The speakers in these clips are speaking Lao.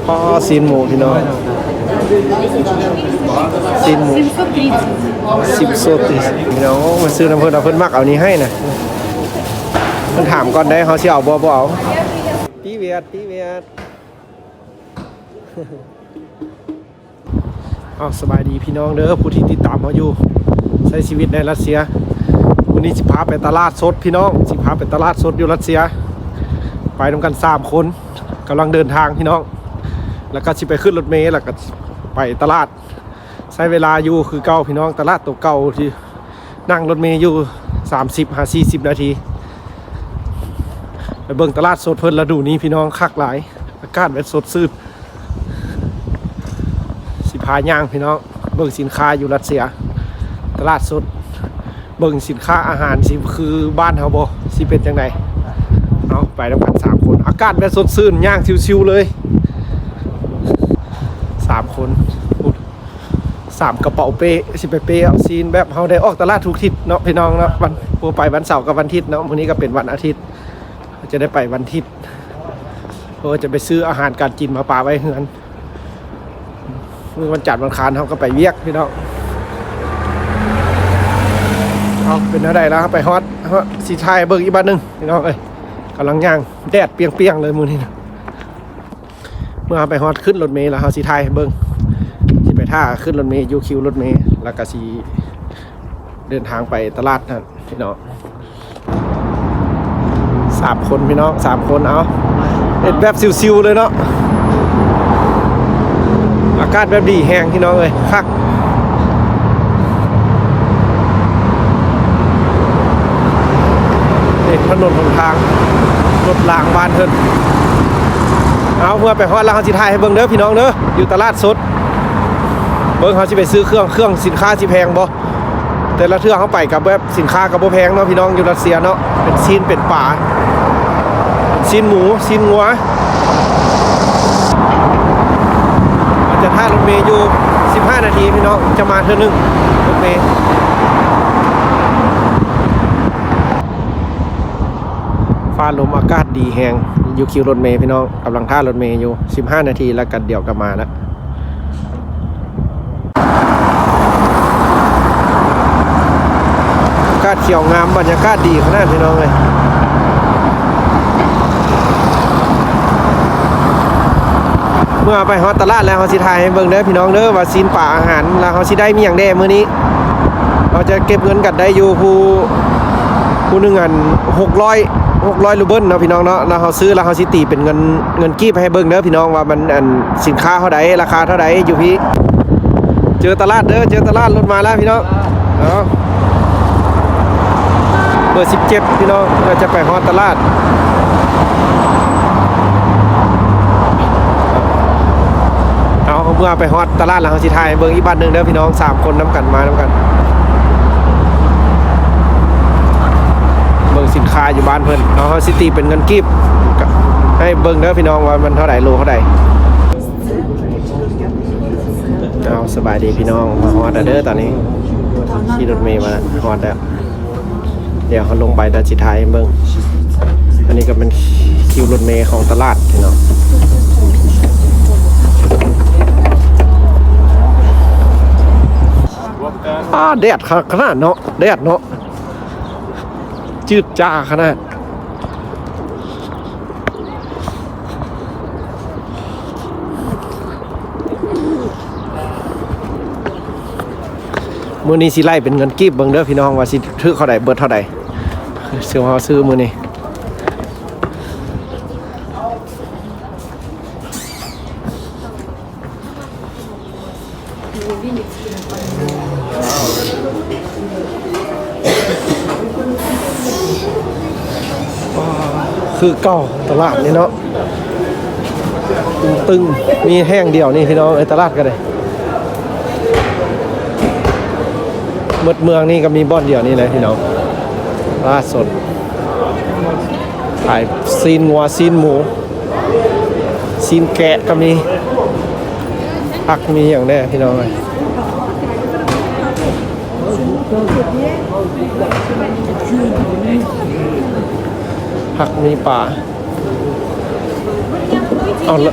ອໍ ຊີ້ນໝູພີ່ນ້ອງ ຊີ້ນໝູ семьсот тридцать ພີ່ນ້ອງ. ໂອ້ ມາຊື້ນຳເພິ່ນ ເອົາ ເພິ່ນມັກເອົານີ້ໃຫ້ນະ. ເພິ່ນຖາມກ່ອນໄດ໋ ເຮົາຊິເອົາບໍ່ ບໍ່ເອົາ. Привет, привет. ເອົາ ສະບາຍດີພີ່ນ້ອງເດີ ຜູ້ທີ່ຕິດຕາມເຮົາຢູ່ ໃຊ້ຊີວິດໃນຣັດເຊຍ. ມື້ນີ້ຊິພາໄປຕະຫຼາດສົດພີ່ນ້ອງ ຊິພາໄປຕະຫຼາດສົດຢູ່ຣັດເຊຍ ໄປນຳກັນສາມຄົນ ກຳລັງເດີນທາງພີ່ນ້ອງ. ແລ້ວກໍຊິໄປຂຶ້ນລົດເມ ແລ້ວກໍໄປຕະຫຼາດ ໃຊ້ເວລາຢູ່ຄືເກົ່າພີ່ນ້ອງ. ຕະຫຼາດໂຕເກົ່າທີ່ ນັ່ງລົດເມຢູ່ສາມສິບຫາສີ່ສິບນາທີ ໄປເບິ່ງຕະຫຼາດສົດເພິ່ນລະດູນີ້ພີ່ນ້ອງ ຄັກຫຼາຍ ອາກາດແບບສົດຊື່ນ. ຊິພາຍ່າງພີ່ນ້ອງ ເບິ່ງສິນຄ້າຢູ່ຣັດເຊຍ ຕະຫຼາດສົດ ເບິ່ງສິນຄ້າອາຫານ ຊິຄືບ້ານເຮົາບໍ່ ຊິເປັນຈັ່ງໃດ. ເອົາ ໄປນຳກັນສາມຄົນ ອາກາດແບບສົດຊື່ນ ຍ່າງຊິວໆເລີຍ ສາມຄົນ. ສາມກະເປົາເປ້ ຊິໄປເປ້ເອົາຊີ້ນ ແບບເຮົາໄດ້ອອກຕະຫຼາດທຸກທິດເນາະພີ່ນ້ອງເນາະ ວັນ ບໍ່ໄປວັນເສົາກັບວັນທິດເນາະ. ມື້ນີ້ກໍເປັນວັນອາທິດ ເຮົາຈະໄດ້ໄປວັນທິດ ເພາະວ່າຈະໄປຊື້ອາຫານການກິນມາປະໄວ້ເຮືອນ. ມື້ວັນຈັນວັນຄານເຮົາກໍໄປວຽກພີ່ນ້ອງ. ເອົາ ເປັນແນວໃດລະ ເຮົາໄປຮອດ ເຮົາຊິຖ່າຍໃຫ້ເບິ່ງອີກບາດໜຶ່ງພີ່ນ້ອງເອີຍ. ກຳລັງຍ່າງ ແດດປ່ຽງໆເລີຍມື້ນີ້ນະ. ເມື່ອເຮົາໄປຮອດຂຶ້ນລົດເມແລ້ວ ເຮົາຊິຖ່າຍໃຫ້ເບິ່ງ ຊິໄປຖ້າຂຶ້ນລົດເມ ຢູ່ຄິວລົດເມ ແລ້ວກໍຊິເດີນທາງໄປຕະຫຼາດນັ້ນພີ່ນ້ອງ. ສາມຄົນພີ່ນ້ອງ ສາມຄົນ ເອົາ ເຮັດແບບຊິວໆເລີຍເນາະ. ອາກາດແບບດີແຮງພີ່ນ້ອງເອີຍ ຄັກ. ນີ້ຖະໜົນຫົນທາງ ລົດລາງບ້ານເພິ່ນ. ເອົາ ເມື່ອໄປຮອດແລ້ວ ເຮົາຊິຖ່າຍໃຫ້ເບິ່ງເດີພີ່ນ້ອງເດີ ຢູ່ຕະຫຼາດສົດ. ເບິ່ງ ເຮົາຊິໄປຊື້ເຄື່ອງ ເຄື່ອງສິນຄ້າຊິແພງບໍ່? ແຕ່ລະເທື່ອເຮົາໄປກໍແບບສິນຄ້າກໍບໍ່ແພງເນາະພີ່ນ້ອງ ຢູ່ຣັດເຊຍເນາະ ເປັນຊີ້ນເປັນປາ ຊີ້ນໝູ ຊີ້ນງົວ. ເຮົາຈະຖ້າລົດເມຢູ່ສິບຫ້ານາທີພີ່ນ້ອງ ຈະມາເທື່ອໜຶ່ງລົດເມ. ຟ້າລົມອາກາດດີແຮງ ຢູ່ຄິວລົດເມພີ່ນ້ອງ ກຳລັງຖ້າລົດເມຢູ່ ສິບຫ້ານາທີ ແລ້ວກໍດຽວກໍມາລະ. ອາກາດຂຽວງາມ ບັນຍາກາດດີຂະໜາດພີ່ນ້ອງເອີຍ. ເມື່ອໄປຮອດຕະຫຼາດແລ້ວ ເຮົາຊິຖ່າຍໃຫ້ເບິ່ງເດີພີ່ນ້ອງເດີ ວ່າຊີ້ນປາອາຫານ ແລ້ວເຮົາຊິໄດ້ມີຫຍັງແດ່ມື້ນີ້. ເຮົາຈະເກັບເງິນກັນໄດ້ຢູ່ ຜູ້ ຜູ້ໜຶ່ງ ອັນ ຫົກຮ້ອຍ ຫົກຮ້ອຍຣູເບິນເນາະພີ່ນ້ອງເນາະ. ແລ້ວເຮົາຊື້ ແລ້ວເຮົາຊິຕີເປັນເງິນ ເງິນກີບໃຫ້ເບິ່ງເດີພີ່ນ້ອງ ວ່າມັນ ອັນ ສິນຄ້າເທົ່າໃດ ລາຄາເທົ່າໃດຢູ່ພີ້. ເຈີຕະຫຼາດເດີ ເຈີຕະຫຼາດ ລົດມາແລ້ວພີ່ນ້ອງ. ເອົາ ເບີສິບເຈັດພີ່ນ້ອງ ເຮົາຈະໄປຮອດຕະຫຼາດ. ເອົາ ເມື່ອໄປຮອດຕະຫຼາດແລ້ວ ເຮົາຊິຖ່າຍໃຫ້ເບິ່ງອີກບາດໜຶ່ງເດີພີ່ນ້ອງ ສາມຄົນນຳກັນ ມານຳກັນ ເບິ່ງສິນຄ້າຢູ່ບ້ານເພິ່ນ. ເອົາ ເຮົາຊິຕີເປັນເງິນກີບໃຫ້ເບິ່ງເດີພີ່ນ້ອງ ວ່າມັນເທົ່າໃດ ໂລເທົ່າໃດ. ເອົາ ສະບາຍດີພີ່ນ້ອງ ມາຮອດແລ້ວເດີຕອນນີ້ ຂີ່ລົດເມມາຮອດແລ້ວ. ດຽວເຮົາລົງໄປ ດຽວຊິຖ່າຍໃຫ້ເບິ່ງ. ອັນນີ້ກໍເປັນຄິວລົດເມຂອງຕະຫຼາດພີ່ນ້ອງ. ອ້າ ແດດຄັກຂະໜາດເນາະ ແດດເນາະ ຈືດຈ້າຂະໜາດ. ມື້ນີ້ຊິໄລ່ເປັນເງິນກີບເບິ່ງເດີພີ່ນ້ອງ ວ່າຊິຖືກເທົ່າໃດ ເບິດເທົ່າໃດ ຊື້ ເຮົາຊື້ມື້ນີ້. ຄືເກົ່າ ຕະຫຼາດນີ້ເນາະ ຕຶງໆ ມີແຫ່ງດຽວນີ້ພີ່ນ້ອງເອີຍ ຕະຫຼາດກໍໄດ້ ໝົດເມືອງນີ້ກໍມີບ່ອນດຽວນີ້ແຫຼະພີ່ນ້ອງ ຕະຫຼາດສົດ ຂາຍຊີ້ນງົວ ຊີ້ນໝູ ຊີ້ນແກະກໍມີ ຜັກມີຫຍັງແດ່ພີ່ນ້ອງເອີຍ ຜັກມີປາ ເອົາລະ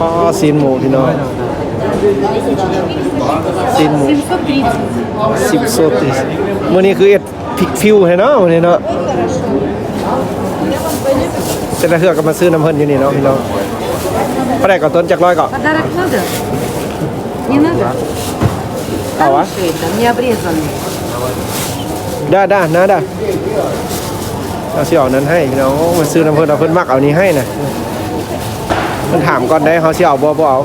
ປາ ຊີ້ນໝູພີ່ນ້ອງ ຊີ້ນໝູ семьсот тридцать. ສິບໂຊຕິ ມື້ນີ້ຄືເຮັດພິກຟິວໃຫ້ເນາະ ມື້ນີ້ເນາະ. ແຕ່ລະເທື່ອກໍມາຊື້ນຳເພິ່ນຢູ່ນີ້ເນາະພີ່ນ້ອງ. ເທົ່າໃດກໍຕົ້ນ ຈັກຮ້ອຍກໍ? Подарок надо? Не надо? ເອົາວະ? Хороший это, не обрезанный. ໄດ້ໆ ນາດາ ເຮົາຊິເອົານັ້ນໃຫ້ພີ່ນ້ອງ. ໂອ້ ມາຊື້ນຳເພິ່ນ ເອົາ ເພິ່ນມັກເອົານີ້ໃຫ້ນະ. ເພິ່ນຖາມກ່ອນໄດ້ ເຮົາຊິເອົາບໍ່ ບໍ່ເອົາ.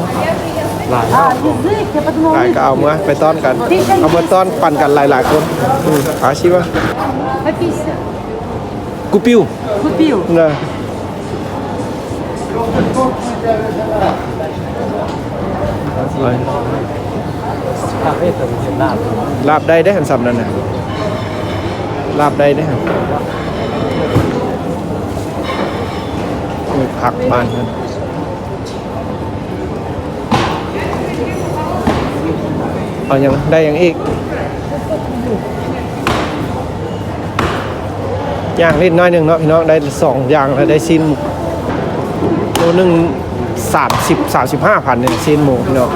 ຫຼາຍ ຫຼາຍກໍເອົາເມືອໄປຕ້ອນກັນ ເອົາມາຕ້ອນປັນກັນຫຼາຍໆຄົນ. ອືມ ເອົາຊິວ່າ Купил. Купил. ນະ ລາບໄດ້ເດ້ ອັນສ່ຳນັ້ນນະ ລາບໄດ້ເດ້. ໂອ້ຍ ຜັກບ້ານເພິ່ນ ເອົາຫຍັງ ໄດ້ຫຍັງອີກ? ຍ່າງຫຼິ້ນໜ້ອຍໜຶ່ງເນາະພີ່ນ້ອງ ໄດ້ສອງຢ່າງແລ້ວ ໄດ້ຊີ້ນໂລໜຶ່ງ ສາມສິບ ສາມສິບຫ້າພັນນີ້ ຊີ້ນໝູພີ່ນ້ອງ.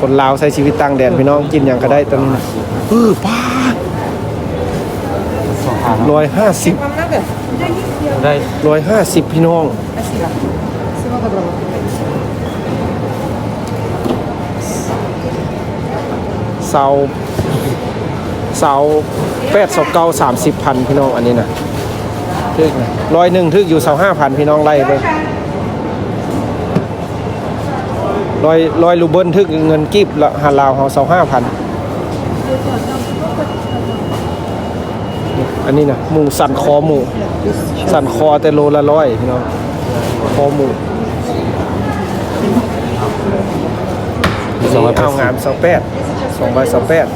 ຄົນລາວໃຊ້ຊີວິດຕ່າງແດນພີ່ນ້ອງ ກິນຫຍັງກໍໄດ້ຕອນນີ້ນະ. ເອີ ປ້າ ຮ້ອຍຫ້າສິບ Вам надо? ໄດ້ ຮ້ອຍຫ້າສິບ ພີ່ນ້ອງ. Спасибо. Всего доброго. ຊາວ ຊາວແປດ ຊາວເກົ້າ ສາມສິບພັນ ພີ່ນ້ອງ. ອັນນີ້ນະ ຖືກນະ ຮ້ອຍໜຶ່ງ ຖືກຢູ່ຊາວຫ້າພັນ ພີ່ນ້ອງ. ໄລ່ເບິ່ງ ຮ້ອຍ ຮ້ອຍຣູເບິນ ຖືກເງິນກີບລະ ຫາລາວເຮົາ ຊາວຫ້າພັນ. ອັນນີ້ນະ ໝູສັນຄໍໝູ ສັນຄໍແຕ່ໂລລະຮ້ອຍ ພີ່ນ້ອງ. ຄໍໝູ ສອງຮ້ອຍແປດສິບ ເອົາງາມ ຊາວແປດ ສອງຮ້ອຍຊາວແປດ.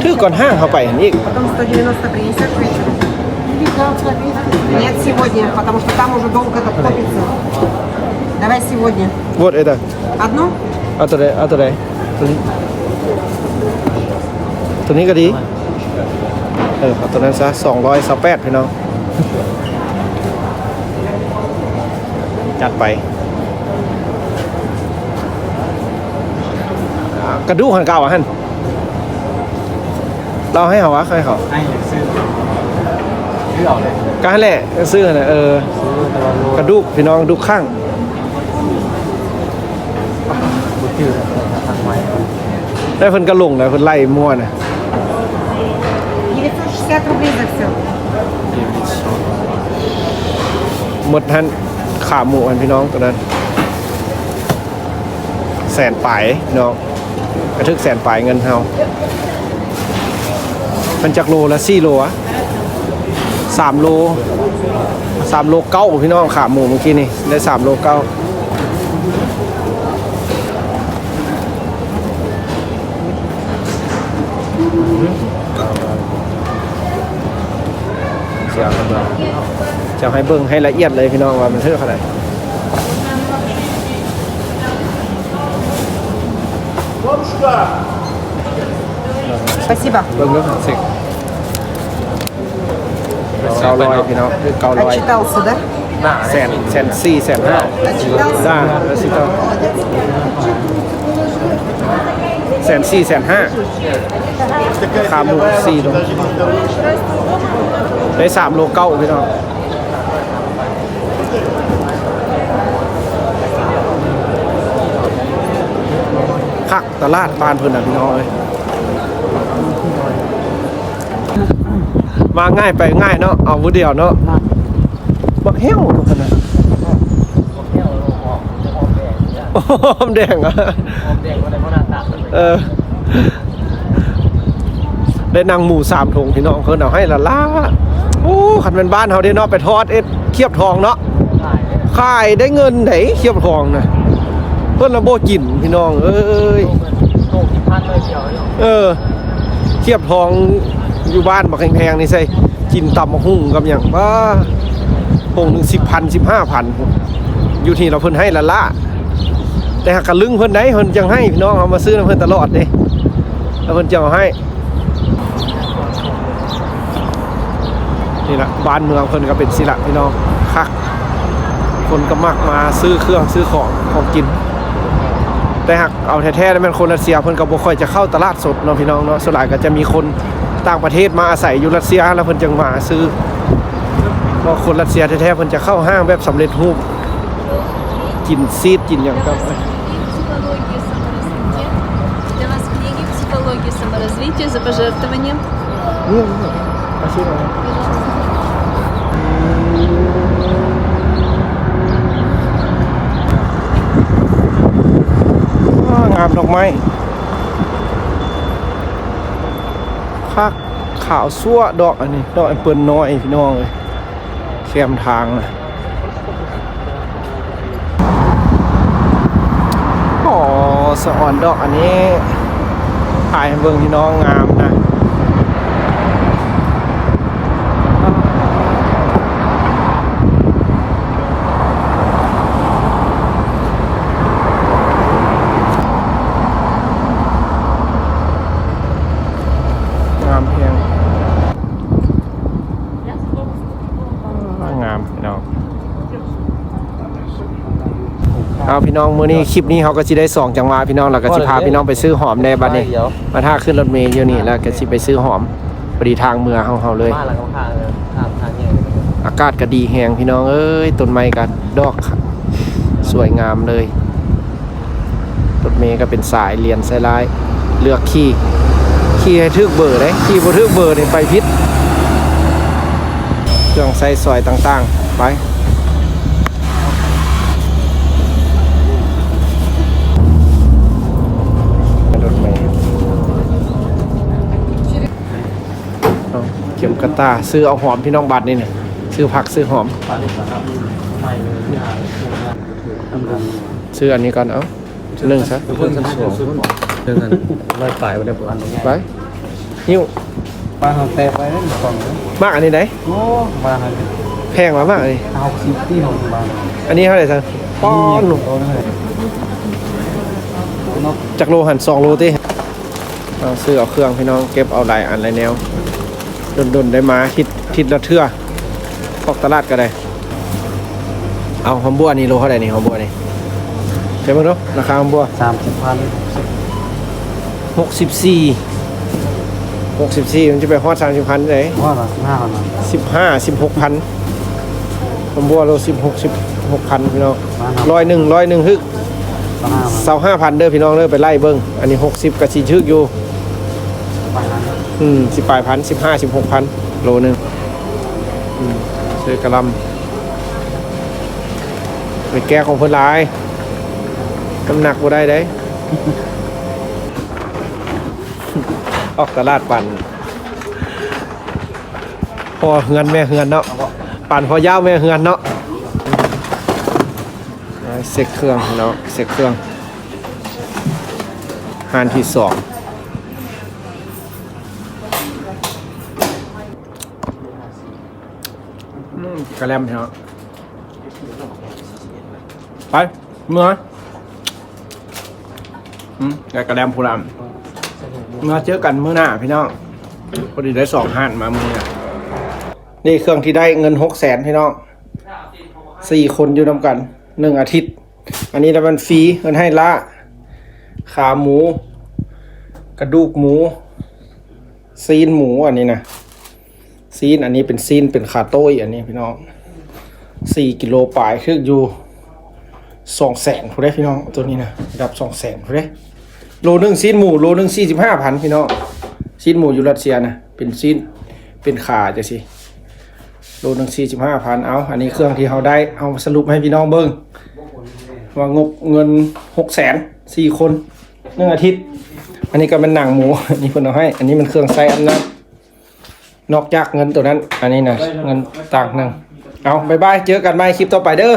ຖືກກ່ອນຫ້າງເຮົາໄປຫັ້ນອີກ. Потом сто девяносто принесёшь вечером? Нет, сегодня, потому что там уже долг этот копится. Давай сегодня. Вот это. Одну? ເອົາໂຕໃດ? ເອົາໂຕໃດ? ໂຕນີ້ ໂຕນີ້ກໍດີ. ເອີ ເອົາໂຕນັ້ນຊະ ສອງຮ້ອຍຊາວແປດ ພີ່ນ້ອງ. ຈັດໄປ. ອ່າ ກະດູກຫັ້ນ ເອົາຫັ້ນ ລາວໃຫ້ເຮົາວະ ໃຫ້ເຂົາ ໃຫ້ຊື້ ຊື້ເອົາເລີຍ ກະຫັ້ນແຫຼະ ຊື້ຫັ້ນແຫຼະ. ເອີ ຊື້ແຕ່ວ່າໂລ ກະດູກ ພີ່ນ້ອງ ກະດູກຂ້າງ ບໍ່ຈື່ ທັກໄວ້ ແລ້ວເພິ່ນກະລົງແລ້ວ ເພິ່ນໄລ່ມົ້ວນະ. девятьсот шестьдесят рублей за всё. ໝົດຫັ້ນ ຂາໝູຫັ້ນ ພີ່ນ້ອງ ໂຕນັ້ນ ແສນປາຍ ພີ່ນ້ອງ. ກະຖືກແສນປາຍເງິນເຮົາ. ມັນຈັກໂລລະ ສີ່ໂລອະ ສາມໂລ ສາມໂລເກົ້າ ພີ່ນ້ອງ. ຂາໝູມື້ກີ້ນີ້ໄດ້ສາມໂລເກົ້າ. ຊິເອົາໃຫ້ເບິ່ງ ຊິເອົາໃຫ້ເບິ່ງໃຫ້ລະອຽດເລີຍ ພີ່ນ້ອງ ວ່າມັນຖືກເທົ່າໃດ. Спасибо. ເບິ່ງເດີ ເຊັກ ເກົ້າຮ້ອຍ ພີ່ນ້ອງ ເກົ້າຮ້ອຍ. Отчитался, да? ແສນ ແສນສີ່ ແສນຫ້າ Отчитался. ຈ້າ ແສນສີ່ ແສນຫ້າ ຂາໝູສີ່ໂລ ໄດ້ສາມໂລເກົ້າ ພີ່ນ້ອງ. ຄັກ ຕະຫຼາດບ້ານເພິ່ນນະ ພີ່ນ້ອງເອີຍ. ມາງ່າຍໄປງ່າຍເນາະ ເອົາຜູ້ດຽວເນາະ. ບັກແຫ້ວເນາະ ຫອມແດງ ຫອມແດງ ຫອມແດງ ຫອມແດງ ຫອມແດງ ຫອມແດງ ຫອມແດງ ຫອມແດງ ຫອມແດງ ຫອມແດງ ຫອມແດງ ຫອມແດງ ຫອມແດງ ໄດ້ນັ່ງໝູສາມຖົງ ພີ່ນ້ອງ ເພິ່ນເອົາໃຫ້ລ້າໆ. ໂອ້ ຄັນແມ່ນບ້ານເຮົາເດ້ເນາະ ໄປທອດເອັດຄຽບທອງເນາະ ຂາຍໄດ້ເງິນໃດ ຄຽບທອງນະ ເພິ່ນລະບໍ່ກິນ ພີ່ນ້ອງເອີຍ. ໂຕ ໂຕ ກິນພັນເລີຍດຽວເນາະ. ເອີ ຄຽບທອງຢູ່ບ້ານບັກແພງໆນີ້ ໃສ່ກິນຕຳບັກຫຸ່ງກັບຫຍັງ ປ້າ ຖົງໜຶ່ງສິບພັນ ສິບຫ້າພັນ ຢູ່ທີ່ລະເພິ່ນໃຫ້ລ້າໆ. ແຕ່ຫາກກະລຶ້ງເພິ່ນໄດ໋ ເພິ່ນຈັ່ງໃຫ້ ພີ່ນ້ອງ ເຮົາມາຊື້ນຳເພິ່ນຕະຫຼອດເດ້ ແລ້ວເພິ່ນຈັ່ງເອົາໃຫ້. ນີ້ລະ ບ້ານເມືອງເພິ່ນກໍເປັນຊີ້ລະ ພີ່ນ້ອງ ຄັກ ຄົນກໍມັກມາຊື້ເຄື່ອງຊື້ຂອງ ຂອງກິນ. ແຕ່ຫາກເອົາແທ້ໆ ແລ້ວແມ່ນຄົນຣັດເຊຍ ເພິ່ນກໍບໍ່ຄ່ອຍຈະເຂົ້າຕະຫຼາດສົດເນາະ ພີ່ນ້ອງເນາະ. ສ່ວນຫຼາຍກໍຈະມີຄົນຕ່າງປະເທດມາອາໄສຢູ່ຣັດເຊຍ ແລ້ວເພິ່ນຈຶ່ງມາຊື້. ເພາະຄົນຣັດເຊຍແທ້ໆ ເພິ່ນຈະເຂົ້າຫ້າງແບບສຳເລັດຮູບ ກິນຊີດກິນຫຍັງກໍ Для вас книги психологии саморазвития. Для вас книги психологии саморазвития за пожертвование. ນີ້ ນີ້ ປາຊິໂລ ວ້າວ ງາມດອກໄມ້ ຄັກ ຂາວຊົ່ວ ດອກອັນນີ້ ດອກແອບເປິນນ້ອຍ ພີ່ນ້ອງເອີຍ ແຄມທາງນະ. ອໍ ສະອອນດອກອັນນີ້ ຖ່າຍໃຫ້ເບິ່ງພີ່ນ້ອງ ງາມນະ ງາມແຮງ. ງາມພີ່ນ້ອງ ເອົາ ພີ່ນ້ອງ ມື້ນີ້ຄລິບນີ້ເຮົາກໍຊິໄດ້ສອງຈັງຫວະພີ່ນ້ອງ ແລ້ວກໍຊິພາພີ່ນ້ອງໄປຊື້ຫອມແດ່ບັດນີ້ ມາຖ້າຂຶ້ນລົດເມຢູ່ນີ້ ແລ້ວກໍຊິໄປຊື້ຫອມ ພໍດີທາງເມືອຂອງເຮົາເລີຍ ມາແລ້ວກໍພາເດີນທາງ ທາງແຍກ ອາກາດກໍດີແຮງພີ່ນ້ອງເອີຍ ຕົ້ນໄມ້ກໍດອກສວຍງາມເລີຍ ລົດເມກໍເປັນສາຍລຽນສາຍລາຍ ເລືອກຂີ່ ຂີ່ໃຫ້ຖືກເບີເດ້ ຂີ່ບໍ່ຖືກເບີນີ້ໄປຜິດ ເຄື່ອງໃຊ້ສອຍຕ່າງໆ ໄປ ລົດເມ ເອົາ ເຂັມກະຕ່າ ຊື້ເອົາຫອມພີ່ນ້ອງບາດນີ້ນະ ຊື້ຜັກຊື້ຫອມ ຊື້ອັນນີ້ກ່ອນ ເອົາ ໜຶ່ງຊະ ເຖິງອັນຮ້ອຍປາຍບໍ່ໄດ້ ໄປ ຫິ້ວ ປາເຮົາແຕກໄປນັ້ນກ່ອນ ໝາກອັນນີ້ໃດ ໂອ້ ມາໃຫ້ ແພງຫວາໝາກອັນນີ້ ຫົກສິບປີຂອງບ້ານ ອັນນີ້ເທົ່າໃດຊະ ປ້ອນ ໂຕນັ້ນແຫຼະ ຈັກໂລຫັ້ນ ສອງໂລຕິ ເອົາ ຊື້ເອົາເຄື່ອງພີ່ນ້ອງ ເກັບເອົາຫຼາຍອັນຫຼາຍແນວ ດົນໆໄດ້ມາ ທິດ ທິດລະເທື່ອ ອອກຕະຫຼາດກໍໄດ້ ເອົາ ຫອມບົວນີ້ໂລເທົ່າໃດນີ້ ຫອມບົວນີ້ ໃສ່ເບິ່ງດູ ລາຄາຫອມບົວ ສາມສິບພັນ ຫົກສິບສີ່ ຫົກສິບສີ່ ມັນຈະໄປຮອດສາມສິບພັນໃດ ຮອດລະ ສິບຫ້າພັນ ສິບຫ້າ ສິບຫົກພັນ ຫອມບົວໂລ ສິບຫົກ ສິບຫົກພັນ ພີ່ນ້ອງ ຮ້ອຍໜຶ່ງ ຮ້ອຍໜຶ່ງ ຮຶກ ຊາວຫ້າພັນ ຊາວຫ້າພັນເດີພີ່ນ້ອງເດີ ໄປໄລ່ເບິ່ງ ອັນນີ້ຫົກສິບກໍຊິຖືກຢູ່ ປາຍພັນ ອືມ ສິບປາຍພັນ ສິບຫ້າ ສິບຫົກພັນ ໂລໜຶ່ງ ອືມ ຊື້ກະຫຼໍ່າ ໄປແກ້ຂອງເພິ່ນຫຼາຍ ນ້ຳໜັກບໍ່ໄດ້ເດ້ ອອກຕະຫຼາດປັນພໍ່ເຮືອນແມ່ເຮືອນເນາະ ປັນພໍ່ຢາວແມ່ເຮືອນເນາະ ເຊັກເຄື່ອງເນາະ ເຊັກເຄື່ອງ ຮ້ານທີສອງ ອືມ ກະແລັມເນາະ ໄປ ເມືອ ອືມ ແລ້ວກະແລັມຜູ້ລຳ ມາເຈີກັນມື້ໜ້າພີ່ນ້ອງ ພໍດີໄດ້ສອງຮ້ານມາມື້ນີ້ ນີ້ເຄື່ອງທີ່ໄດ້ເງິນຫົກແສນພີ່ນ້ອງ ສີ່ຄົນຢູ່ນຳກັນໜຶ່ງອາທິດ ອັນນີ້ລະມັນຟຣີ ເພິ່ນໃຫ້ລ້າ ຂາໝູ ກະດູກໝູ ຊີ້ນໝູ ອັນນີ້ນະ ຊີ້ນ ອັນນີ້ເປັນຊີ້ນ ເປັນຂາໂຕ້ຍ ອັນນີ້ພີ່ນ້ອງ ສີ່ກິໂລປາຍ ຖືກຢູ່ສອງແສນພຸ້ນເດ້ພີ່ນ້ອງ ໂຕນີ້ນະ ລະດັບສອງແສນພຸ້ນເດ້ ໂລໜຶ່ງຊີ້ນໝູ ໂລໜຶ່ງສີ່ສິບຫ້າພັນພີ່ນ້ອງ ຊີ້ນໝູຢູ່ຣັດເຊຍນະ ເປັນຊີ້ນ ເປັນຂາຈັ່ງຊີ້ ໂລໜຶ່ງສີ່ສິບຫ້າພັນ ເອົາ ອັນນີ້ເຄື່ອງທີ່ເຮົາໄດ້ ເອົາສະຫຼຸບໃຫ້ພີ່ນ້ອງເບິ່ງ ວ່າງົບເງິນຫົກແສນ ສີ່ຄົນ ໜຶ່ງອາທິດ ອັນນີ້ກໍແມ່ນໜັງໝູ ອັນນີ້ເພິ່ນເອົາໃຫ້ ອັນນີ້ແມ່ນເຄື່ອງໃຊ້ອາບນ້ຳ ນອກຈາກເງິນໂຕນັ້ນ ອັນນີ້ນະ ເງິນຕ່າງໜຶ່ງ ເອົາ ບາຍບາຍ ເຈີກັນໃໝ່ຄລິບຕໍ່ໄປເດີ.